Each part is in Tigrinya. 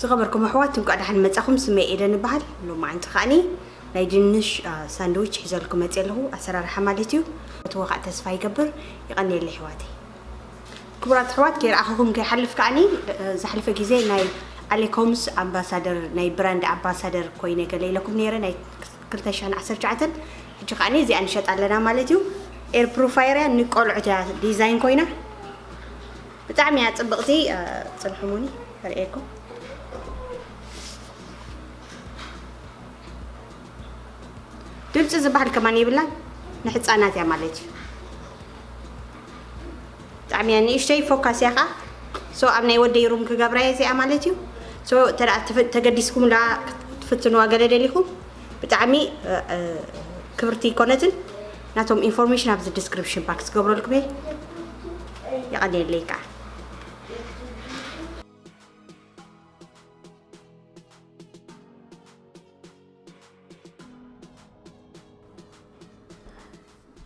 ዝኸበርኩም ኣሕዋት፣ እንኳዕ ደሓን መጻኹም። ስመይ ኤደን እበሃል። ሎማዓንቲ ከዓኒ ናይ ድንሽ፣ አ፣ ሳንድዊች ሒዘልኩም መጽየ ኣለኹ። ኣሰራርሓ ማለት እዩ። ክትዎ ከዓ ተስፋ ይገብር። ይቐንየለይ ኣሕዋተይ። ክቡራት ኣሕዋት፣ ከይረኣኹኹም ከይሓልፍ ከዓኒ፣ እ፣ ዝሓለፈ ግዜ ናይ ኣሌኮምስ ኣምባሳደር፣ ናይ ብራንድ ኣምባሳደር ኮይነ ገለ ኢለኩም ነይረ፣ ናይ ክልተ ሽሕን ዓሰርተ ትሽዓተን። ሕጂ ከዓኒ እዚኣ ንሸጣ ኣለና ማለት እዩ። ኤር ፕሩፋየር እያ፣ ንቆልዑት እያ ዲዛይን ኮይና። ብጣዕሚ እያ ጽብቕቲ። እ፣ ጽንሑሙኒ፣ ከርእየኩም። ድምፂ ዝበሃል ከማን የብላን፣ ንሕፃናት እያ ማለት እዩ። ብጣዕሚ እያ ንእሽተይ፣ ፎካስ እያ ከዓ። ሶ ኣብ ናይ ወደይ ሩም ክገብራ እየ እዚኣ ማለት እዩ። ሶ እንተ ደኣ ትፍ-፣ ተገዲስኩም ደኣ ክትፍትንዋ ገለ ደሊኹም፣ ብጣዕሚ፣ እ፣ እ፣ ክብርቲ ኣይኮነትን። ናቶም ኢንፎርሜሽን ኣብዚ ዲስክሪፕሽን ባክስ ክገብረልኩም እየ። የቐንየለይ ከዓ።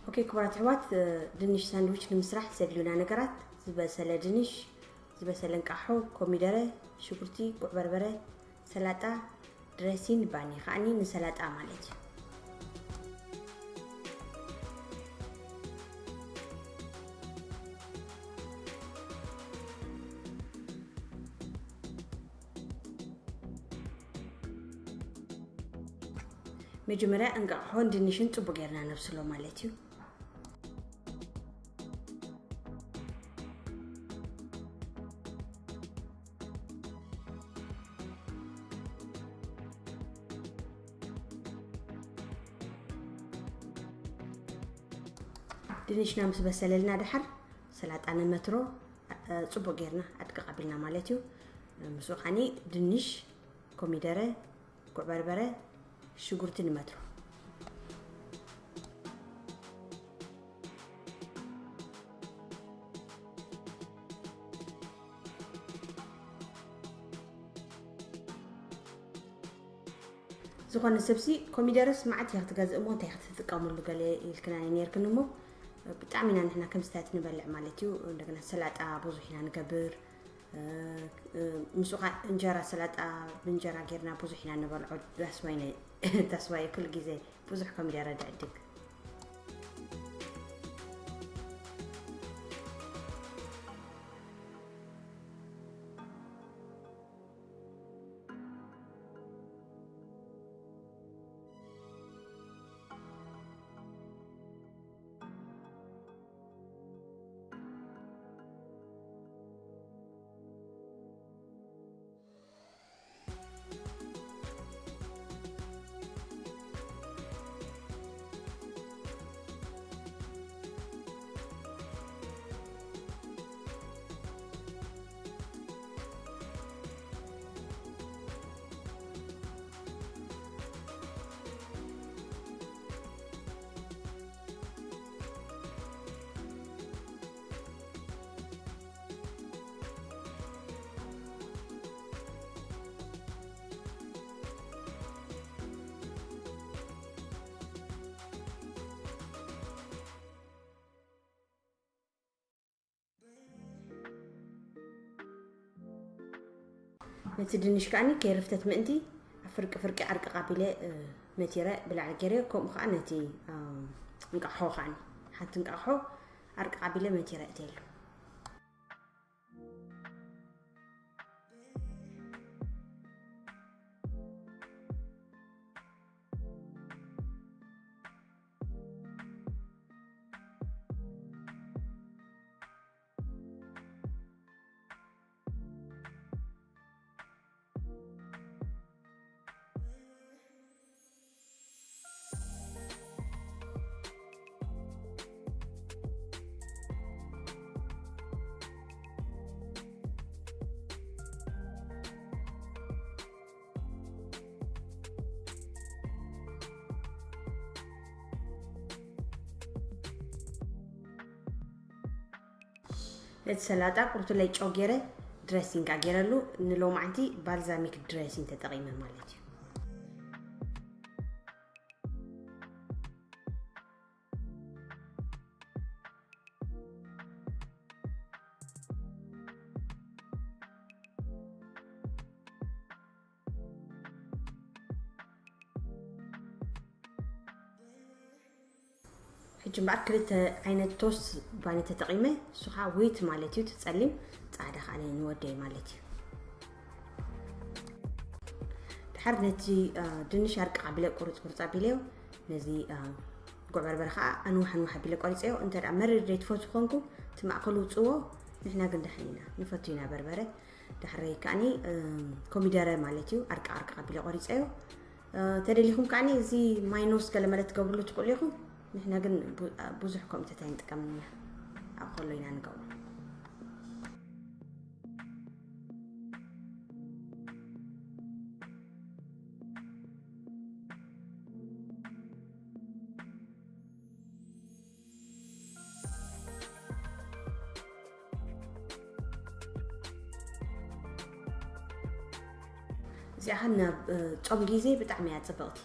ኦኬ፣ ክቡራት ኣሕዋት፣ ድንሽ ሳንድዊች ንምስራሕ ዘድልዩና ነገራት፣ ዝበሰለ ድንሽ፣ ዝበሰለ እንቃሖ፣ ኮሚደረ፣ ሽጉርቲ፣ ጉዕ በርበረ፣ ሰላጣ፣ ድረሲን ባኒ ከዓኒ ንሰላጣ ማለት እዩ። መጀመርያ እንቃቕሖን ድንሽን ጽቡቕ ጌርና ነብስሎ ማለት እዩ። ድንሽና ምስ በሰለልና ደሓር ሰላጣ ንመትሮ፣ እ፣ ጽቡቕ ጌርና ኣድቅቕ ኣቢልና ማለት እዩ። ምስኡ ኸዓኒ ድንሽ፣ ኮሚደረ፣ ጉዕ በርበረ፣ ሽጉርቲ ንመትሮ። ዝኾነ ሰብሲ ኮሚደረስ መዓት እያ ክትገዝእ እሞ እንታይ ክትጥቀመሉ ገለ ኢልክናኒ ነይርክን እሞ ብጣዕሚ ኢና ንሕና ከምስታት ንበልዕ ማለት እዩ። እንደገና ሰላጣ ብዙሕ ኢና ንገብር። እ፣ እ፣ ምስኡ ኸዓ እንጀራ ሰላጣ ብእንጀራ ጌርና ብዙሕ ኢና ንበልዖ። ዳስዋይ ናይ ዳስዋይ ኩሉ ግዜ ብዙሕ ኮሚደረ ድዕድግ። ነቲ ድንሽ ከዓኒ ከይርፍተት ምእንቲ ኣብ ፍርቂ ፍርቂ ዓርቂ ቃቢለ፣ እ፣ መቲረ ብላዕሊ ገይረ፣ ከምኡ ከዓ ነቲ፣ እ፣ እንቃሖ ከዓኒ ሓንቲ እንቃሖ ዓርቂ ቃቢለ መቲረ እትየሉ። ነቲ ሰላጣ ቁርቱለይ ጨው ገይረ ድረሲንግ ገይረሉ፣ ንሎማዕንቲ ባልዛሚክ ድረሲንግ ተጠቒመ ማለት እዩ። ሕጂ እምበኣር ክልተ ዓይነት ቶስት ባኒ ተጠቒመ፣ እሱ ከዓ ዊት ማለት እዩ፣ እቲ ጸሊም፣ ጻዕዳ ከዓ ንወደይ ማለት እዩ። ድሓር ነቲ ድንሽ ኣርቅቕ ኣቢለ ቁርጽ ቁርጽ ኣቢለዮ። ነዚ ጉዕ በርበረ ከዓ ኣንዋሕ ኣንዋሕ ኣቢለ ቆሪፀዮ። እንተ ደኣ መሪር ዘይትፈትዉ ኮንኩም እቲ ማእከሉ ውፅዎ። ንሕና ግን ደሓን ኢና፣ ንፈቱ ኢና በርበረ። ዳሕረይ ከዓኒ ኮሚደረ ማለት እዩ፣ ኣርቅቕ ኣርቅቕ ኣቢለ ቆሪፀዮ። ተደሊኹም ከዓኒ እዚ ማይኖስ ገለመለ ትገብርሉ ትኽእሉ ኢኹም። ንሕና ግን ብዙሕ ኮሚተት ኣይንጥቀምን ኢና፣ ኣብ ከሎ ኢና ንገብሮ። እዚኣ ናብ ጾም ግዜ ብጣዕሚ እያ ጽብቕቲ።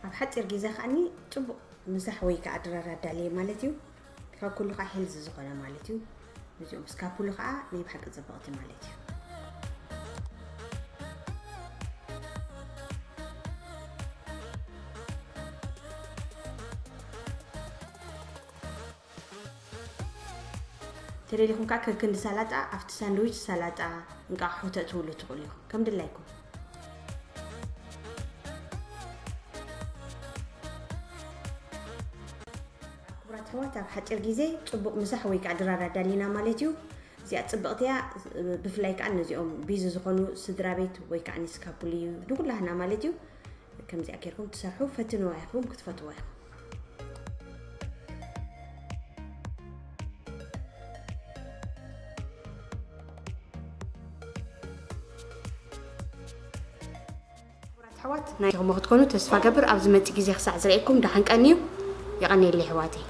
ኣብ ሓፂር ግዜ ከዓኒ ፅቡቕ ምሳሕ ወይ ከዓ ድራር ኣዳለየ ማለት እዩ። ካብ ኩሉ ከዓ ሄልዚ ዝኾነ ማለት እዩ። እዚኦም ስካፑሉ ከዓ ናይ ብሓቂ ፅብቕቲ ማለት እዩ። ተደሊኹም ከዓ ከክንዲ ሰላጣ ኣብቲ ሳንድዊች ሰላጣ እንቃቑሖ ተእትውሉ ትኽእሉ ኢኹም ከም ድላይኩም። ክቡራት ኣሕዋት፣ ኣብ ሓፂር ግዜ ፅቡቕ ምሳሕ ወይ ከዓ ድራር ኣዳሊና ማለት እዩ። እዚኣ ፅብቕቲ እያ። ብፍላይ ከዓ ነዚኦም ቢዚ ዝኾኑ ስድራ ቤት ወይ ከዓ ንስካፑል እዩ ንኩላህና ማለት እዩ። ከምዚኣ ጌርኩም ትሰርሑ ፈትንዋ ኢኹም፣ ክትፈትዋ ኢኹም። ክቡራት ኣሕዋት፣ ናይ ኹሞ ክትኮኑ ተስፋ ገብር። ኣብ ዝመጽእ ግዜ ክሳዕ ዝርእየኩም ደሓን ቀንዩ። የቐንየለይ ኣሕዋተይ።